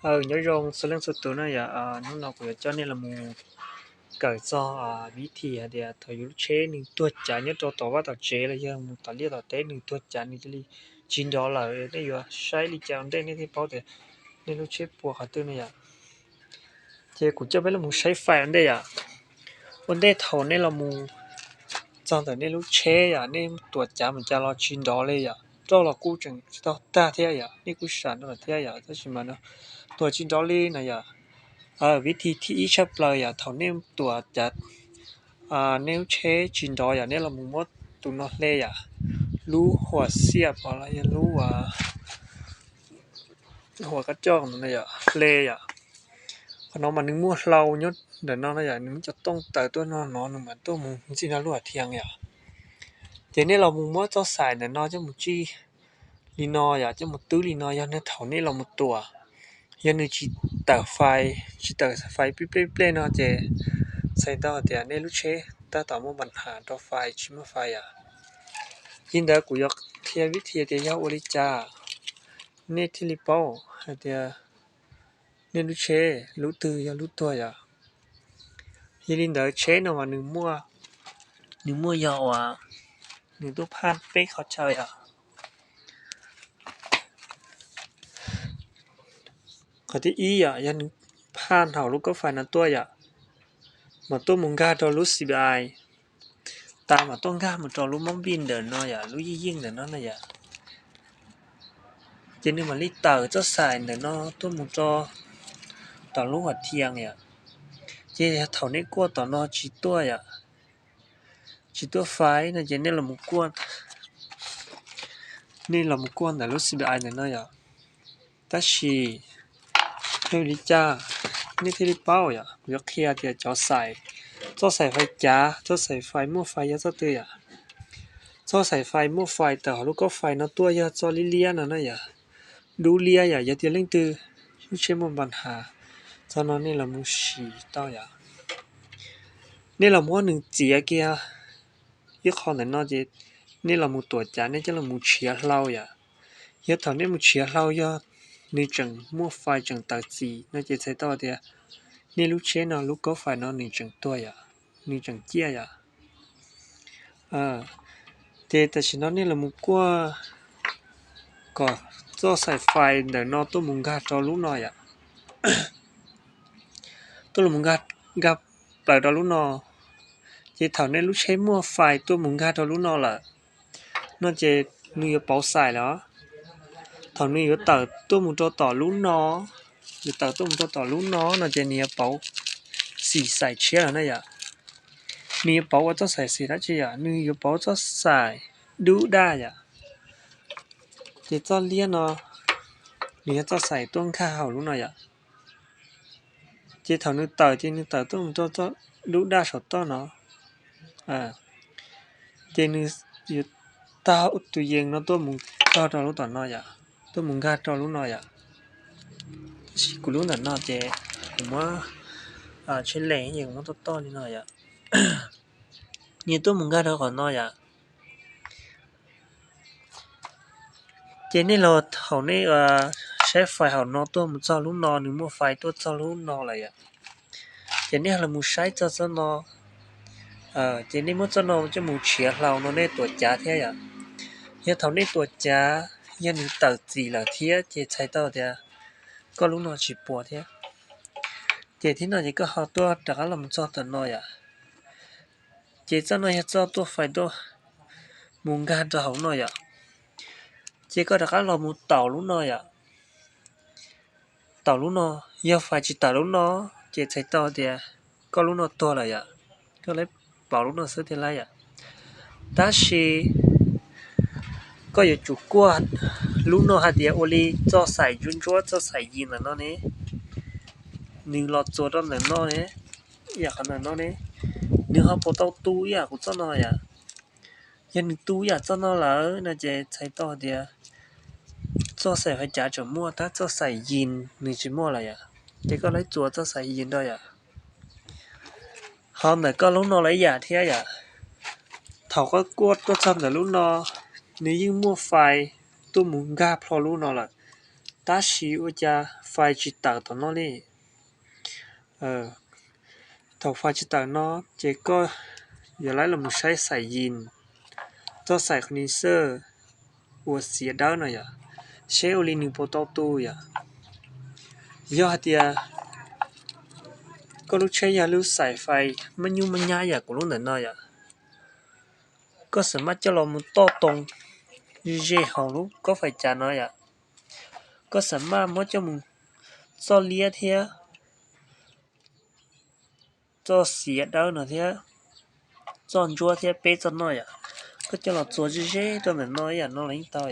Nyob zoo txhua leej txhua tus na yom. Hnub no kuv yuav coj nej los mus kawm txog vib thi hais tias thaum yus lub tsheb nws tuag cav nyob rau tom vaj tom tsev los yog mus tom liaj tom teb nws tuag cav nws cia li tsis nrov lawm, nej yuav saib li cas ua ntej nej thiaj paub tias nej lub tsheb puas qhov twg no yom. Ces kuv coj peb los mus saib fais ua ntej yom. Ua ntej thaum nej los mus txog ntawm nej lub tsheb yom, nej tuam cav mus cas los tsis nrov li yom, roj los kuj tseem tsis tau tag thiab yom, nej kuj sam rau lawm thiab yom, tab sis mas tuam tsis nrov li no yom. Vib thi thib ib tshaj plaws yom, thaum nej tuam cav nej lub tsheb tsis nrov yom, nej los mus muab tus no hle yom, lub huam xiaj pov los yog lub huam qab coj no yom, hle yom. Qhov no mas nws muaj hlau nyob ntawm no no yom, nws muab cov tooj taws tuaj no no nws mam tuaj mus ntxig nrog lub hom thiab yom. Ces nej los mus muab txoj xaim ntawm no coj mus tsij li no yom, coj mus twb li no, yog nej thaum nej los mus tuam, yog nws tsis tawm fais, tsis tawm fais plij plej plej no ces txhais tau hais tias nej lub tsheb tab tom muaj npa nhas rau fais tsis muaj fais yom. Li ntawd kuv yuav qhia vib thi tias yog ua li cas nej thiaj li paub hais tias nej lub tsheb lub twg yog lub tuag yom. Yog li ntawd tsheb no mas nws muaj, nws muaj yog uas nws tuaj phaj peb qhov chaw yom. Qhov thib ib yom, yog nws phaj hauv lub kaub fais no tuaj yom, mas tuaj mus nkag rau lub C B I, tas mas tuaj nkag mus rau lub mob npij ntawm no yom, lub yeej yeej ntawm no na yom. Ces nws mam li tawm txoj xaim ntawm no tuaj mus rau tom lub huam thiab yom. Ces yog thaum nej kuaj tom no tsis tuaj yom, tsis tuaj fais no ces nej los mus kuaj, nej los mus kuaj ntawm lub C B I ntawm no yom. Tab sis yog li cas nej thiaj li paub yom, kuv yuav qhia tias cov xaim, txoj xaim fais cav, txoj xaim fais muaj fais yog txoj twg yom. Txoj xaim fais muaj fais tawm hauv lub kaub fais no tuaj yog txoj liab liab no na yom, dub liab yom. Yog tias leej twg lub tsheb muaj npa nhas, txoj no nej los mus sim tau yom. Nej los muab nws txiav kiag ib qho ntawm no ces nej los mus tuam cav, nej coj los mus tshiav hlau yom. Yog thaum nej mus tshiav hlau yog nws tseem muaj fais tseem tawm txim no ces txhais tau tias nej lub tsheb no lub kaub fais no nws tseem tuag yom, nws tseem ciaj yom. Ces tam sim no nej los mus kuaj kom txoj xaim fais ntawm no tuaj mus nkag rau lub no yom. Tuaj los nkag, nkag plaws rau lub no. Ces thaum nej lub tsheb muaj fais tuaj mus nkag rau lub no lawm no ces nws yuav pauv xaim lawm. Thaum nws yuav tawm tuaj mus rau tom lub no, yuav tawm tuaj mus rau tom lub no no ces nws yuav pauv xim xaim tshiab lawm na yom. Nws yuav pauv ua txoj xaim xim dab tsi yom, nws yuav pauv txoj xaim dub daj yom. Ces txoj liab no nws yog txoj xaim tuaj nkag hauv lub no yom. Ces thaum nws tawm ces nws tawm tuaj mus rau txoj dub daj saum toj no. Ces nws yuav tag tus yees no tuaj mus tog rau lub tom no yom, tuaj mus nkag rau lub no yom. Tab sis kuv lub ntawm no ces kuv muab tsheb lees yees muab toj toj li no yom. Nws tuaj mus nkag rau qhov no yom. Ces nej los thaum nej saib fais hauv no tuaj mus txog lub no, nws muaj fais tuaj txog lub no lawm yom. Ces nej los mus saib txog txoj no, ces nej muab txoj no coj mus tshiav hlau no nej tuam cav thiab yom. Yog thaum nej tuam cav yog nws tawm txim lawm thiab ces txhais tau tias koj lub no tsis puas thiab. Ces thib no ces koj ho tuaj rov qab los mus txog tom no yom. Ces txoj no yog txoj tuaj fais tuaj mus nkag rau hauv no yom. Ces koj rov qab los mus taum lub no yom. Taum lub no, yog fais tsis tawm lub no ces txhais tau tias koj lub no tuag lawm yom. Koj laib pauv lub no xwb thiaj laib yom. Tab sis koj yuav tsum kuaj lub no hais tias ua li txoj xaim ntsuab ntsuab txoj xaim yis ntawm no ne, nws los txuas rau ntawm no ne, ib yam qhov ntawm no ne, nws ho puas tau tu ib yam kuv txoj no yom. Yog nws tu ib yam txoj no lawm no ces txhais tau hais tias txoj xaim fais cav tseem muaj tab txoj xaim yis nws tsis muaj lawm yom. Ces koj laib txuas txoj xaim yis nrog yom. Ho ntawm koj lub no los ib yam thiab yom. Thaum koj kuaj tuaj txog ntawm lub no, nws yeej muaj fais tuaj mus nkag plho lub no lawm. Tab sis ua cas fais tsis tawm tom no li? Thaum fais tsis tawm no ces koj yuav laib los mus saib xais yis, txoj xais qhov ni xwb uas xiav dawb no yom, seb ua li nws puas tau tu yom. Yog hais tias koj lub tsheb yog lub xais fais maj nyuj maj nyab yam kuv lub ntawm no yom, koj xam maj coj los mus toj too ze hauv lub kob fais cas no yom. Koj xam maj muab coj mus txoj liab thiab txoj xiav dawb no thiab txoj ntsuab thiab peb txoj no yom, koj coj los txuas ze ze rau ntawm no ib yam no los yeej tau.